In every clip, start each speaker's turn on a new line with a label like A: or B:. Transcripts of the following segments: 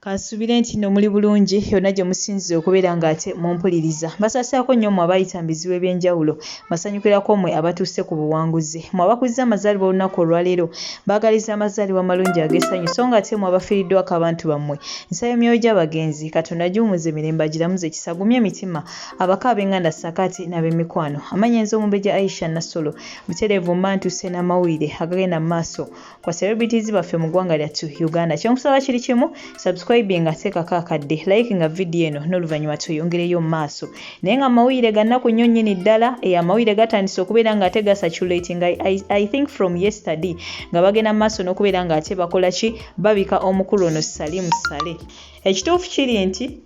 A: Kansuubire nti nno muli bulungi yonna gye musinziira okubeera ng'ate mumpuliriza. Mbasaasaako nnyo mmwe abayita mu bizibu eby'enjawulo. Mbasanyukirako mmwe abatuuse ku buwanguzi. Mmwe abakuzza amazaalibwa olunaku olwaleero, mbaagaliza amazaalibwa amalungi ag'essanyu so ng'ate mmwe abafiiriddwako abantu bammwe. Nsaba emyoyo gy'abagenzi Katonda agiwummuze mirembe agiramuze kisa agumye emitima abako ab'enganda ssaako ate n'ab'emikwano. Amannya nze Omumbejja Aisha Nassolo. Butereevu mba ntuuse n'amawulire agagenda mu maaso kwa celebrities baffe mu ggwanga lyattu Uganda. Kyenkusaba kiri kimu, subscribinga, teekako akadde, likinga vidiyo eno n'oluvannyuma tweyongereyo mu maaso. Naye nga amawulire ga nnaku nnyo nnyini ddala, eh, amawulire gatandise okubeera nga ate gasaturating I think from yesterday nga bagenda mu maaso n'okubeera nga ate bakola ki, babika omukulu ono Salim Saleh. Ekituufu kiri nti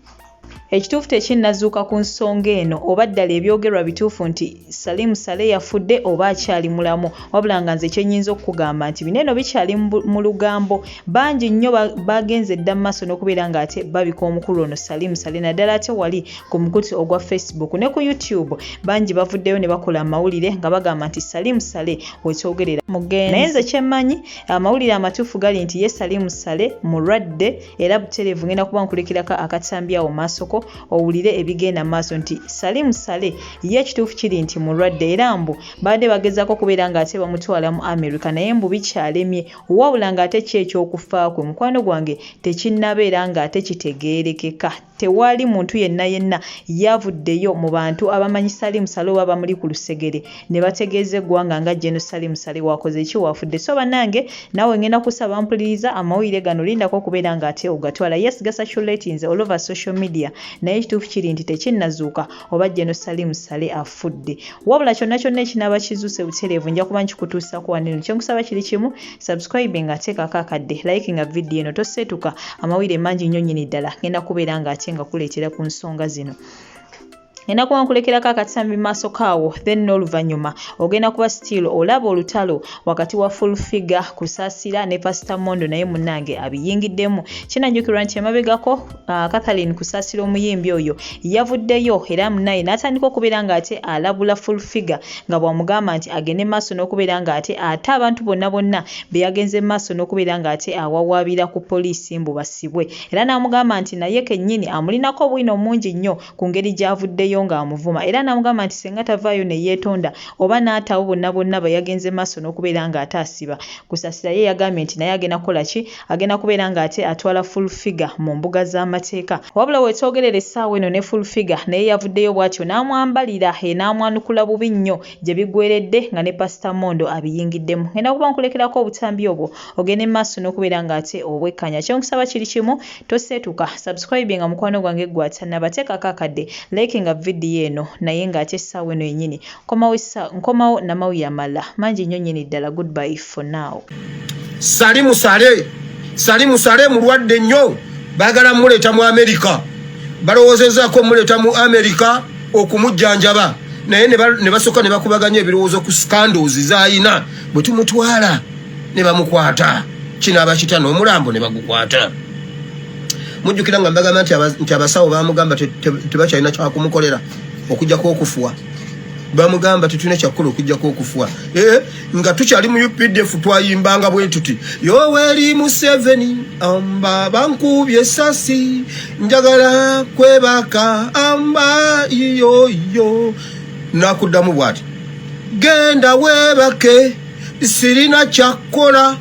A: Ekituufu tekinnazuuka ku nsonga eno oba ddala ebyogerwa bituufu nti Salim Saleh yafudde oba akyali mulamu wabula nga nze kye nnyinza okukugamba nti bino eno bikyali mu lugambo. Bangi nnyo baagenze dda mu maaso n'okubeera ng'ate babika omukulu ono Salim Saleh naddala ate wali ku mukutu ogwa Facebook ne ku YouTube bangi bavuddeyo ne bakola amawulire nga bagamba nti Salim Saleh wetwogerera mugenzi. Naye nze kye mmanyi amawulire amatuufu gali nti ye Salim Saleh mulwadde era butereevu ngenda kuba nkulekerako akatambi awo maasoko owulire ebigenda maaso nti Salim Saleh ye ekituufu kiri nti mulwadde era mbu babadde bagezaako okubeera ng'ate bamutwala mu America naye mbu bikyalemye wabula ng'ate ki ekyokufa kwe mukwano gwange tekinnabeera ng'ate kitegeerekeka. Tewali muntu yenna yenna yavuddeyo mu bantu abamanyi Salim Saleh oba bamuli ku lusegere ne bategeeza eggwanga nga Gen Salim Saleh wakoze ki wafudde. So bannange naawe ngenda kusaba mpuliriza amawulire gano lindako okubeera nga ate ogatwala. Yes gasaturatinze all over social media naye ekituufu kiri nti tekinnazuuka oba Gen Salim Saleh afudde. Wabula kyonna kyonna ekinaaba kizuuse butereevu nja kuba nkikutuusako wano eno. Kyenkusaba kiri kimu subscribinga teekako akadde likinga vidiyo eno toseetuka amawulire mangi nnyo nnyini ddala ngenda kubeera nga ate nga kuleetera ku nsonga zino. Ngenda kuba nkulekerako akatambi mu maaso kaawo then n'oluvannyuma ogenda kuba still olaba olutalo wakati wa Full Figure Kusaasira ne Pastor Mondo naye munnange abiyingiddemu. Kinajjukirwa nti emabegako Catherine Kusaasira omuyimbi oyo yavuddeyo era munnaye n'atandika okubeera ng'ate alabula Full Figure nga bw'amugamba nti agende maaso n'okubeera ng'ate ate abantu bonna bonna be yagenze maaso n'okubeera ng'ate awawaabira ku poliisi mbu basibwe era n'amugamba nti naye kennyini amulinako bwino mungi nnyo ku ngeri gy'avuddeyo ng'amuvuma era n'amugamba nti singa tavaayo ne yeetonda oba n'ata abo bonna bonna be yagenze maaso n'okubeera ng'ate asiba. Kusasira ye yagambye nti naye agenda kukola ki? Agenda kubeera ng'ate atwala Full Figure mu mbuga z'amateeka. Wabula wetwogerera essaawa eno ne Full Figure naye yavuddeyo bw'atyo n'amwambalira eh, n'amwanukula bubi nnyo gye biggweeredde nga ne Pasita Mondo abiyingiddemu. Ngenda kuba nkulekerako obutambi obwo ogende mu maaso n'okubeera ng'ate obwekkanya. Kye nkusaba kiri kimu toseetuka, subscribinga mukwano gwange ggwe atannaba, teekako akadde, likinga vidiyo eno naye ng'ate essaawa eno yennyini nkomawo nkomawo namawulire amalala mangi nnyo nnyini ddala. Goodbye for now.
B: Salimu Saleh, Salimu Saleh mulwadde nnyo, baagala muleeta mu Amerika, balowoozezaako muleeta mu Amerika okumujjanjaba naye ne basooka ne bakubaganya ebirowoozo ku scandals z'ayina bwe tumutwala ne bamukwata kinaaba kita n'omulambo ne bagukwata. Mujjukira nga mbagamba nti abasawo bamugamba tebakyalina kyakumukolera okujjako okufuwa, bamugamba tetulina kyakukola okujjako okufuwa. Eh, nga tukyali mu UPDF twayimbanga bwe tuti Yoweri Museveni amba bankubye esasi njagala kwebaka amba yoyo nakuddamu bwati genda weebake sirina kyakukola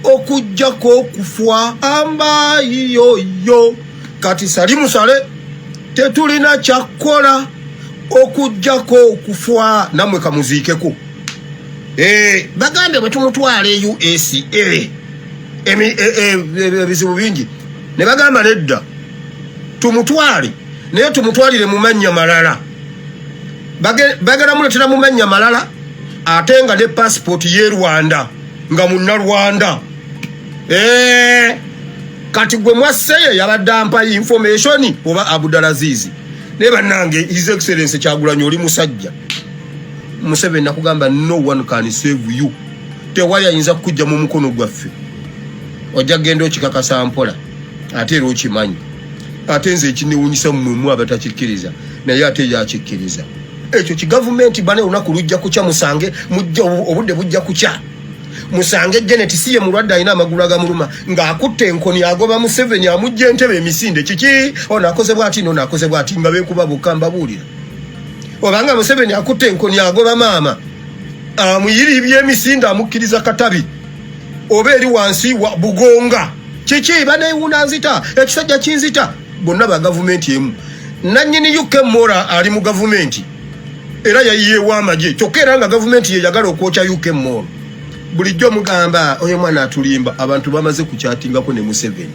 B: okujjako okufwa amba yoyo. Kati Salimu Saleh tetulina kyakukola okujjako okufwa, nammwe kamuziikeko. Eh, bagambye bwe tumutwala e USA ebizibu bingi ne bagamba nedda tumutwale naye tumutwalire mu mannya malala. Bagala muletera mu mannya malala ate nga ne passport ye Rwanda nga munnarwanda. Eh, kati gwe mwasseye yabadde ampa information oba Abdulaziz naye bannange His Excellency Kyagulanyi oli musajja Museveni nakugamba no one can save you, tewali ayinza kukujja mu mukono gwaffe, ojja kugenda okikakasa mpola ate era okimanyi. Ate nze ekinewunyisa mmwe mu abatakikkiriza naye ate yakikkiriza ekyo kigavumenti bane olunaku lujja kukya musange mujja obudde bujja kukya Musange Janet si ye mulwadde alina amagulu agamuluma ng'akutte enkoni agoba Museveni amujja entebe emisinde kiki ono akoze bwati nono akoze bwati nga beekuba bokka. Mbabuulira, obanga Museveni akutte enkoni agoba maama amuyiribye emisinde amukkiriza katabi oba eri wansi wa Bugonga kiki banewuuna nzita ekisajja kinzita. Bonna ba gavumenti emu. Nannyini UK Mora ali mu gavumenti era yayiyeewo amagye, kyokka era nga gavumenti yeyagala okwokya UK Mall. Bulijjo mugamba oyo mwana atulimba. Abantu bamaze kukyatingako ne Museveni.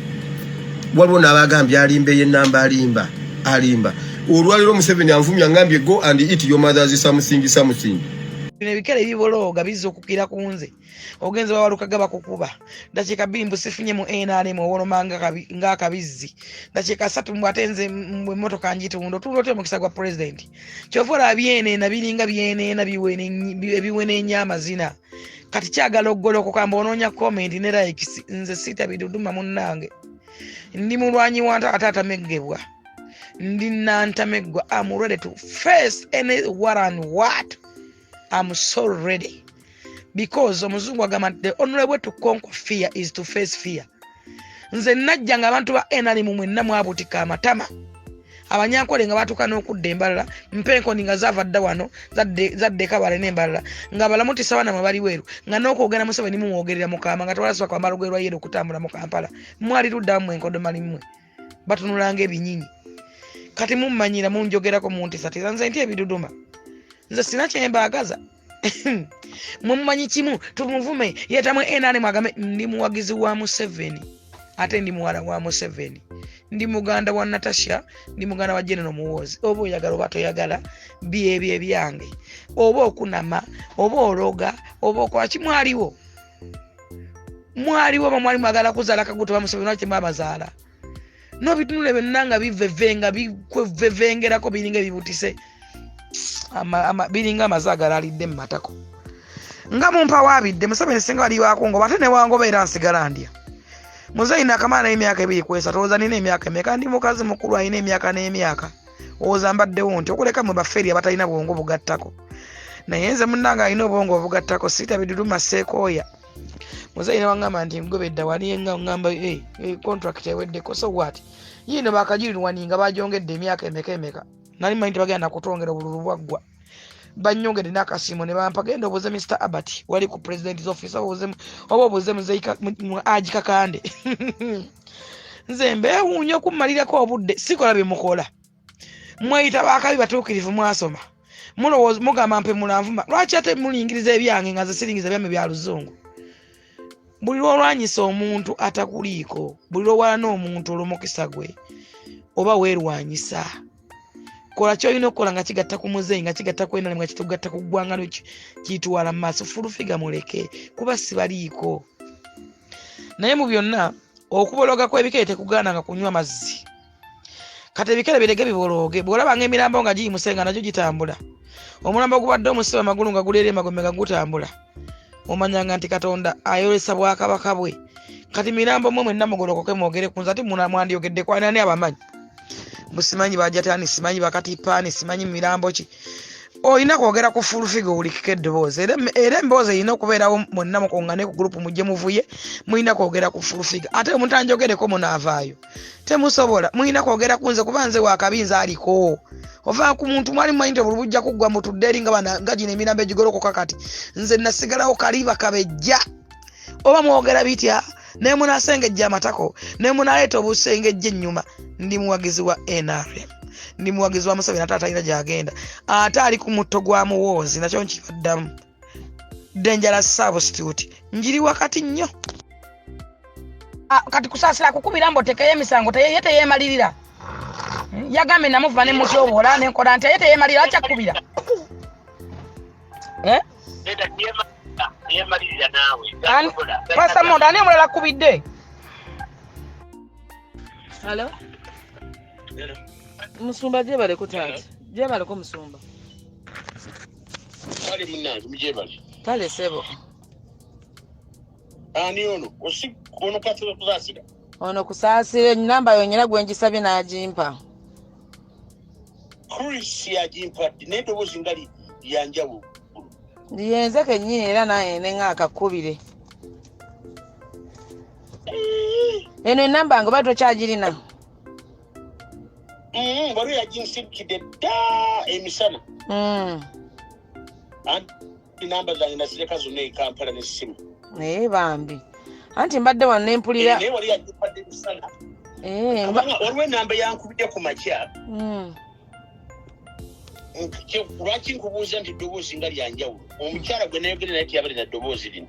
B: Waliwo n'abagambye alimba, ey'ennamba alimba, alimba. Olwaliro Museveni anvumye, angambye, "Go and eat your mother's something something."
C: Bino ebikere bibolooga bizza okukira ku nze. Ogenze wawalukaga bakukuba dakiika 2 mbu sifunye mu NRM, owoloma ng'akabizzi. Dakiika 3 mbu ate nze mbu emmotoka ngitunda. Otunda otya omukisa gwa pulezidenti? Kyova olaba byeneena biringa byeneena ebiweneenya amazina. Kati kyagala okugolokoka mbu onoonya comment ne likes. Nze siita biduduma munnange, ndi mulwanyi wa nte ate atameggebwa, ndi nantameggwa. Am ready to face any what and what. I'm so ready because omuzungu agamba nti the only way to conquer fear is to face fear. Nze najja nga abantu ba NRM mwenna mwabutika amatama, abanyankole nga batuuka n'okudda embalala, mpenkoni nga zaava dda wano zadde Kabale n'embalala, nga balamu tisawana mwe bali weeru, nga n'okwogera Museveni mumwogerera mukama, nga tewalasobola kwambala lugoye lwa yero okutambula mu Kampala. Mwali luddamu enkodomali, mmwe batunulanga ebinyinyi. Kati mummanyira, munjogerako, muntisatiisa. Nze nti ebiduduma, nze sina kyembaagaza. Mwe mumanyi kimu, tumuvume yetamwe NRM agambe ndi muwagizi wa Museveni, ate ndi muwala wa Museveni, ndi muganda wa Natasha, ndi muganda wa General Muwoozi. Oba oyagala oba toyagala, byebyo ebyange. Oba okunama, oba ologa, oba okola kimwaliwo mwaliwo, oba mwali mwagala kuzaala Kaguta ba Museveni, lwaki mwabazaala? Nobitunule byonna nga bivevenga bikwevevengerako, biringa ebibutise, biringa amazi agalalidde mu matako nga mumpa waabidde. Museveni singa wali wakungoba, ate newangoba era nsigala ndya. Muzeeyi nakamala emyaka 23, olowooza nina emyaka emeka? Ndi mukazi mukulu alina emyaka n'emyaka. Olowooza mbaddewo nti okuleka mwe bafeeri abatalina bwongo bugattako? Naye nze munnange alina obwongo obugattako, siita biduduma, seekooya. Muzeeyi newaŋŋamba nti ngobedda wali nga ŋŋamba, "Eh, eh, contract eweddeko, so what?" Yiino bakagirirwaninga bagyongedde emyaka emeka emeka. Nali manyi tebagenda nakutwongera, obululu bwaggwa. Banyongedde n'akasiimo ne bampa, genda obuuze Mr Albert wali ku president's office, oba obuuze muzeeyi Aji Kakande. Nze mbeewuunya okummalirako obudde, sikola bye mukola. Mweyita bakabi batuukirivu, mwasoma, mulowooza mugamba mpe mulanvuma. Lwaki ate mulingiriza ebyange nga nze siringiza byamme bya luzungu? Buli lwolwanyisa omuntu atakuliiko, buli lwowalana omuntu olw'omukisa gwe, oba weerwanyisa. Kola kyolina okukola nga kigatta ku muzeeyi, nga kigatta ku NRM, nga kitugatta ku ggwanga lyo, kitwala mu maaso. Full Figure muleke kuba sibaliiko. Naye mu byonna, okubologa kw'ebikere tekugaananga kunywa mazzi. Kati ebikere birege bibolooge. Bw'olaba nga emirambo nga giyimuse nga nagyo gitambula, omulambo ogubadde omusibe amagulu nga guli eri emagombe nga gutambula, omanyanga nti Katonda ayolesa bwakabaka bwe. Kati mirambo mwe mwenna mugolokoke mwogere ku nze. Ate mwandyogedde ku ani? Abamanyi musimanyi bajatani, simanyi bakatipaani, simanyi mirambo ki. Olina kwogera ku Full Figure owulikiko eddoboozi, era emboozi erina okubeerawo. Mwenna mukuŋŋane ku group, mujje muvuye. Mulina kwogera ku Full Figure. Ate omuntu anjogereko munaavaayo, temusobola. Mulina kwogera ku nze kuba nze wakabi, nze aliko. Ova ku muntu mwali mumanyi nti obulu bujja kuggwa, mutudde eri nga bana nga gino emirambo egigolokoka. Kati nze nasigalawo kaliba kabejja. Oba mwogera bitya, naye munasengejja amatako, naye munaleeta obusengejja ennyuma. Ndi muwagizi wa NRM, ndi muwagizi wa Museveni, ate atalina gyagenda, ate ali ku mutto gwa Muwoozi. Nakyo nkibaddamu, dangerous substitute njiri wakati nnyo. Kati Kusaasira kukubira mbu otekeyo emisango, ye teyeemalirira. Yagambye namuva ne mutyoboola nenkola nti ye teyeemalirira, akyakubira. Eh?
D: Yemalirira naawe.
C: Pastor Mondo, ani omulala akubidde?
E: Hello? Musumba, gyebaleko taata, gyebaleko musumba.
D: Kale munnange, mugyebale.
E: Kale sebo.
D: Ani ono? Osi ono kasira Kusaasira?
E: Ono Kusaasira, enamba yonyina gwe ngisabye n'agimpa.
D: Chris yagimpadde, naye eddoboozi nga lyanjawulo.
E: Yenze kennyini, era naye neŋŋa akakkubire. Eno enamba yange oba tokyagirina?
D: Waliwo yaginsindikidde dda emisana. Anti namba zange nazireka zonna e Kampala n'essimu.
E: Naye bambi, anti mbadde wano nempulira.
D: Naye wali yagimpadde emisana.
E: Eh,
D: Kubanga waliwo enamba yankubidde ku makya. Lwaki nkubuuza nti eddoboozi nga lyanjawulo? Omukyala gwe nayogere naye teyabadde na ddoboozi lino.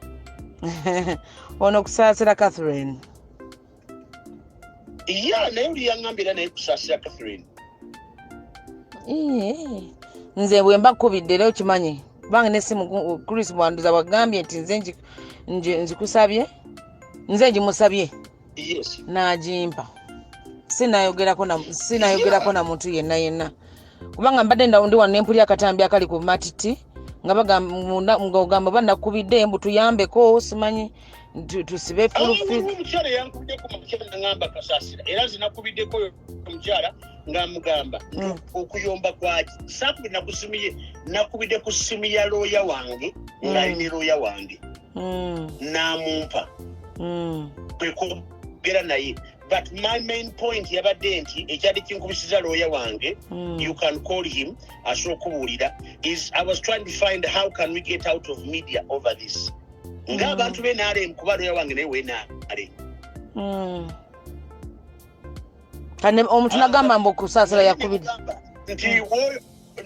E: Ono Kusaasira Catherine.
D: Ya, naye oli yaŋŋambye era naye Kusaasira Catherine.
E: Ee, nze bwe mba kkubidde era okimanyi, kubanga nesimu Chris Bwanduza wagambye nti nze nzikusabye, nze ngimusabye.
D: Yes.
E: N'agimpa, sinayogerako na muntu yenna yenna, kubanga mbadde ndi wano nempulira akatambi akali ku matiti nga ng'ogamba oba nakubidde mbu tuyambeko, simanyi tusibe
D: Waliwo
E: fulufi.
D: Omukyala yankubidde ku makya naŋŋamba Kasaasira, era nze nakubiddeko oyo omukyala ng'amugamba nti okuyomba kwaki saakubidde nakusimu ye, nakubidde ku ssimu ya looya wange ng'ali ne looya wange n'amumpa kwe kwogera naye. But my main point yabadde nti ekyali kinkubisiza looya wange, you can call him, asobola okubuulira, is I was trying to find how can we get out of media over this ng'abantu b'NRM, kuba looya wange naye w'NRM.
E: Kane omuntu nagamba mbu Okusaasira yakubidde.
D: Nti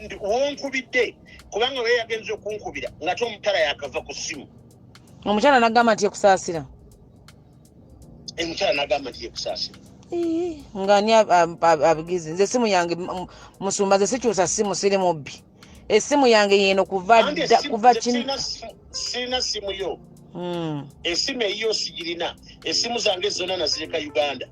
D: nti wonkubidde, kubanga we yagenza okunkubira nga te omukyala yakava ku ssimu.
E: Omukyala nagamba nti yekusaasira.
D: Omukyala nagamba nti yekusaasira.
E: Ii, nga ani abigize? Nze esimu yange musumba, nze sikyusa simu, siri mubbi. Esimu yange yeno kuva
D: Anti
E: dda
D: essimu-
E: kuva
D: nze
E: kino.
D: Sirina simu yo. Esimu eyiyo sigirina, esimu zange zonna nazireka Uganda.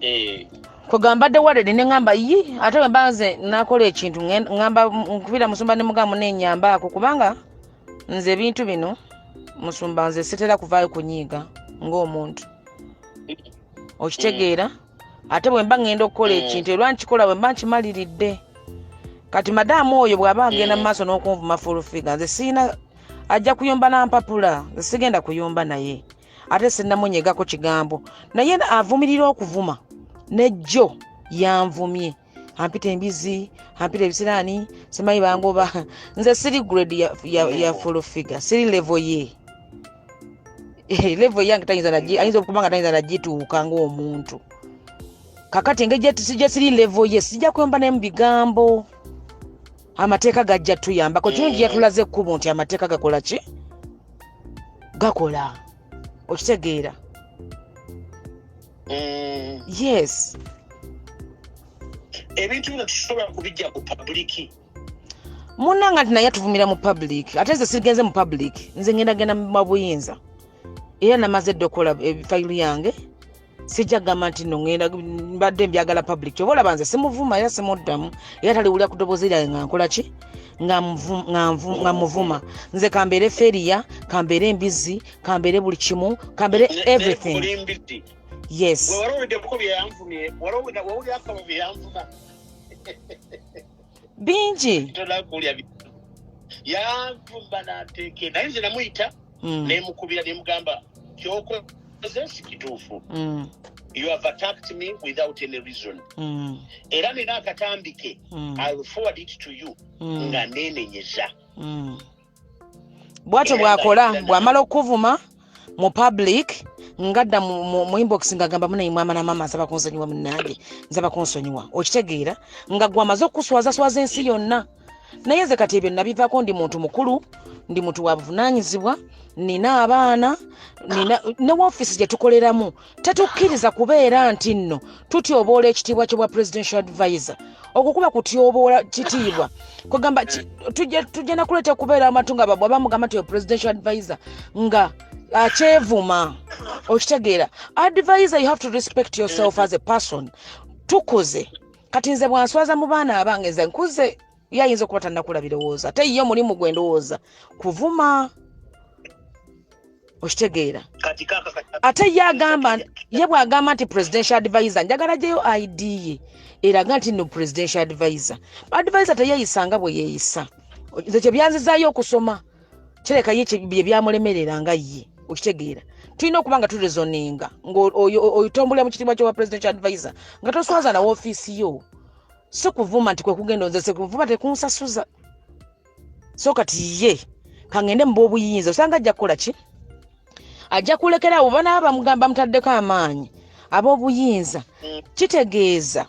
D: Eh.
E: Kwegamba mbadde worried ne ŋŋamba yi ate bwe mba nze nakola ekintu ŋŋamba nkubira musumba ne mugamba munenyambaako, kubanga nze ebintu bino, musumba, nze sitera kuvaayo kunyiiga ng'omuntu, okitegeera? Ate bwe mba ŋŋenda okukola ekintu, era nkikola bwe mba nkimaliridde. Kati madaamu oyo bw'aba agenda mu maaso n'okunvuma full figure, nze siina ajja kuyomba na mpapula, nze sigenda kuyomba naye, ate sinnamunyegako kigambo. Naye avumirira okuvuma, nejjo yanvumye, ampita embizi, ampita ebisiraani, simanyi bangoba. Nze siri grade ya full figure, siri level ye. Level yange tayinza ayinza okuba nga tayinza nagituuka ng'omuntu. Kakati engeri gye siri level ye, sijja kuyomba naye mu bigambo. Amateeka gajja tuyambako. Kirungi yatulaze ekkubo nti amateeka gakola ki? Gakola, okitegeera? Yes.
D: Ebintu bino tusobola kubijja ku public.
E: Munnanga nti naye atuvumira mu public, ate nze sigenze mu public, nze ngenda genda mu buyinza, era namaze dda okukola fayiro yange. Sijja kugamba nti no ngenda mbadde mbyagala public. Kyoba olaba nze simuvuma era simuddamu, era taliwulira ku ddoboozi lyange nga nkola ki, nga muvuma. Nze kambeere failure, kambeere embizi, kambeere buli kimu, kambeere everything.
D: Oli mbizzi.
E: Yes.
D: Gwe wali owuliddeko bye yanvumye? Wawulirako bye yanvuma?
E: Bingi.
D: Tonakuwulira yanvuma n'anteeke, naye nze namuyita nemukubira nemugamba kyokoze si kituufu. You have attacked me without any reason. Era nina akatambi ke. I will forward it to you nga nenenyeza.
E: Bwatyo
D: Era
E: bw'akola bw'amala okuvuma mu public, ngadda mu inbox ng'agamba, "Munaye mwama na mama, nsaba kunsonyiwa, munnange, nsaba kunsonyiwa." Okitegeera nga gwe amaze okuswazaswaza ensi yonna. Naye nze kati ebyo nabivaako. Ndi muntu mukulu, ndi muntu wa buvunaanyizibwa, nina abaana, nina ne woofiisi gye tukoleramu. Tetukkiriza kubeera nti nno tutyoboola ekitiibwa ky'obwa presidential advisor. Okwo kuba kutyoboola kitiibwa. Kugamba tujja nakuleeta kubeera abantu nga bwe bamugamba nti oyo presidential advisor nga akyevuma, okitegeera? Advisor, you have to respect yourself as a person. Tukuze kati. Nze bwanswaza mu baana abange, nze nkuze. Ye ayinza okuba tannakula birowoozo, ate ye omulimu gwe ndowooza kuvuma, okitegeera?
D: Kati kaka kati.
E: Ate ye agamba, ye bw'agamba nti presidential advisor, njagala gyeyo ID ye eraga nti no presidential advisor. Advisor teyeeyisa nga bwe yeeyisa. Nze kye byanzizaayo okusoma, kireka ye bye byamulemerera nga ye. Okitegeera, tulina okuba nga turezoninga ng'oyitombulira mu kitiibwa ky'owa presidential advisor nga toswaza na woofiisi yo. Si kuvuma nti kwe kugenda onze sekuvuma tekunsasuza. So kati ye kangende mu b'obuyinza, osanga ajja kukola ki? Ajja kulekera awo banaaba bamugamba bamutaddeko amaanyi ab'obuyinza. Kitegeeza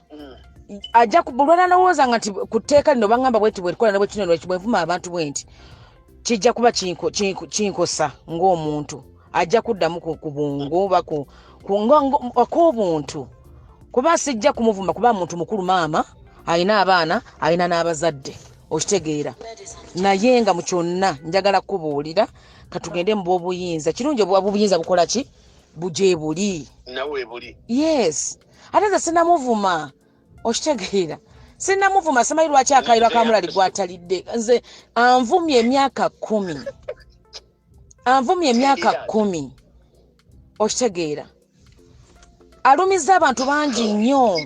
E: ajja bulwana nalowooza nga nti ku tteeka lino baŋŋamba bweti bwerikola ne bwekino bwenvuma abantu bwe nti kijja kuba kinkosa ng'omuntu. Ajja kuddamu ku bwongo oba ak'obuntu, kuba sijja kumuvuma kuba muntu mukulu, maama alina abaana, alina n'abazadde, okitegeera. Naye nga mu kyonna njagala kukubuulira, katugende mu bw'obuyinza. Kirungi obuyinza bukola ki? Buje buli.
D: Nawe buli.
E: Yes, ate nze sinamuvuma, okitegeera, sinamuvuma. Simanyi lwaki akayiro kamulali gwatalidde. Nze anvumye emyaka 10, anvumye emyaka 10, okitegeera. Alumiza abantu bangi nnyo,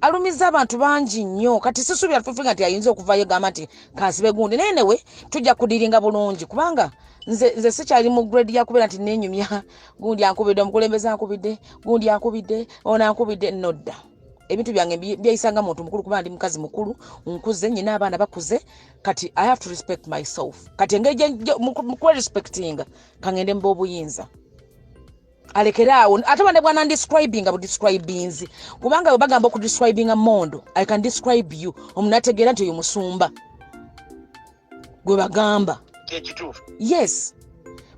E: alumiza abantu bangi nnyo. Kati sisuubira tufuga nti ayinza okuvayo gamba nti kansibe gundi, naye newe tujja kudiringa bulungi, kubanga nze sikyali mu grade ya kubeera nti nenyumya gundi ankubidde, omukulembeze ankubidde, gundi ankubidde, ono ankubidde. Nodda ebintu byange byeyisanga muntu mukulu, kuba ndi mukazi mukulu, nkuze, nyina abaana bakuze. Kati I have to respect myself. Kati engeri mukwerespectinga, kangende mu b'obuyinza, alekere awo. Ate bane bwanandescribinga budescribinzi, kubanga bwe bagamba okudescribinga mondo, I can describe you, omuntu ategeera nti oyo musumba gwe bagamba.
D: Kyekituufu.
E: Yes,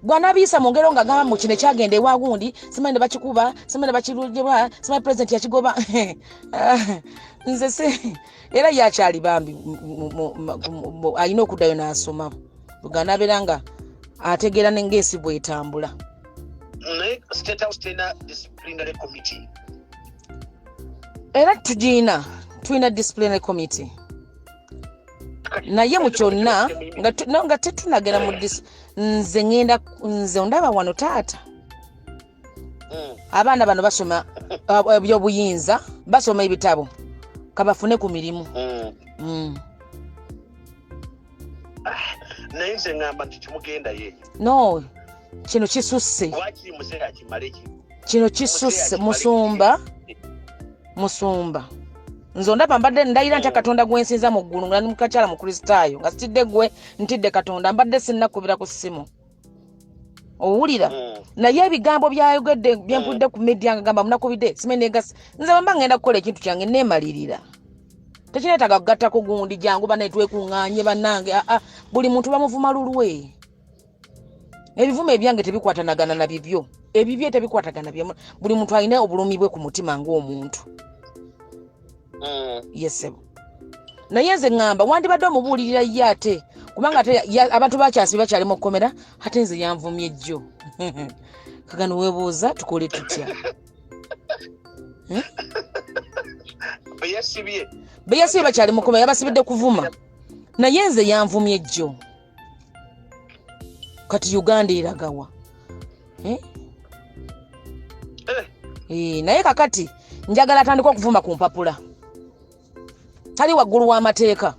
E: bw'anaabiyisa mu ngero ng'agamba mu kino ekyagenda ewa gundi, simanyi ne bakikuba, simanyi ne bakirujibwa, simanyi president yakigoba. Nze si era yakyali bambi alina okuddayo n'asoma, bw'anaabeera nga ategeera n'ensi bw'etambula.
D: Naye State House terina disciplinary committee?
E: Era tugiina, tulina disciplinary committee, naye mu kyonna nga no, nga tetunagenda mu nze ŋŋenda, nze ondaba wano taata. Abaana bano basoma ebyobuyinza, basoma ebitabo, kabafune ku mirimu.
D: Naye nze ŋŋamba nti timugendayo eyo.
E: No, kino kisusse.
D: Lwakiri muzeeyi akimale ki?
E: Kino kisusse, musumba, musumba. Nze ondaba mbadde ndayira ntya Katonda gwensinza mu ggulu, nga ndi mukakyala mu Kristaayo, nga sitidde gwe, ntidde Katonda, mbadde sinnakubira ku ssimu, owulira? Naye ebigambo byayogedde byempulidde ku media nga gamba munakubidde simenegasi. Nze bwemba ngenda kukola ekintu kyange neemalirira, tekineetaaga kugattako gundi jangu banaye twekuŋŋaanye bannange. Aa, buli muntu bamuvuma lulwe. Ebivumo ebyange tebikwatanagana na bibyo, ebibyo tebikwatagana byamu. Buli muntu alina obulumi bwe ku mutima ng'omuntu. Yesebo, naye nze ŋŋamba wandibadde omubuulirira ye, ate kubanga ate abantu bakyasibe bakyali mu kkomera, ate nze yanvumye jjo. Kagano weebuuza tukole tutya?
D: Beyasibye.
E: Beyasibye bakyali mu kkomera, yabasibidde kuvuma, naye nze yanvumye jjo. Kati Uganda eragawa? Eh?
D: Eh.
E: Eh, naye kakati njagala atandika okuvuma ku mpapula. Tali waggulu w'amateeka,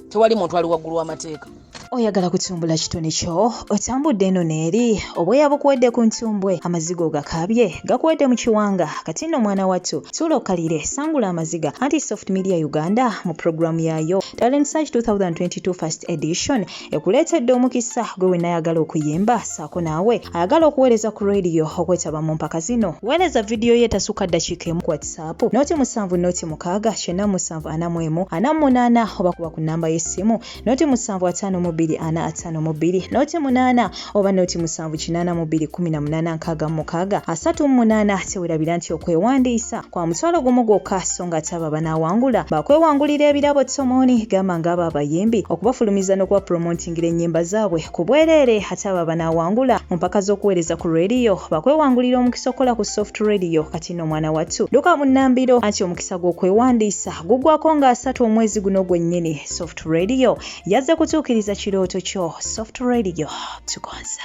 E: tewali muntu ali waggulu w'amateeka.
A: Oyagala kutumbula kitone kyo, otambudde eno n'eri, obweya bukuwedde ku ntumbwe, amaziga ogakaabye gakuwedde mu kiwanga. Kati nno mwana wattu, tuula okkalire, sangula amaziga, anti Soft Media Uganda mu puroguramu yaayo Talent Search 2022 First Edition ekuleetedde omukisa gwe wenna ayagala okuyimba ssaako naawe ayagala okuweereza ku radio okwetaba mu mpaka zino. Weereza vidiyo ye etasukka ddakiika emu ku WhatsApp 0 7 0 6 97 41 48, oba kuba ku nnamba y'essimu 0 7 52 4 52 0 8 oba 0 7 82 18 66 38. Tewerabira nti okwewandiisa kwa 10,000 gwokka, so nga ate abo abanaawangula bakwewangulira ebirabo tomooni, gamba ng'abo abayimbi okubafulumiza n'okubapromotingira ennyimba zaabwe ku bwereere. Ate abo abanaawangula mu mpaka z'okuweereza ku rediyo bakwewangulira omukisa okukola ku Soft Radio. Kati nno omwana wattu, dduka bunnambiro, anti omukisa gw'okwewandiisa guggwako nga 30 omwezi guno gwennyini. Soft Radio yazze kutuukiriza kirooto kyo. Soft Radio, tugonza.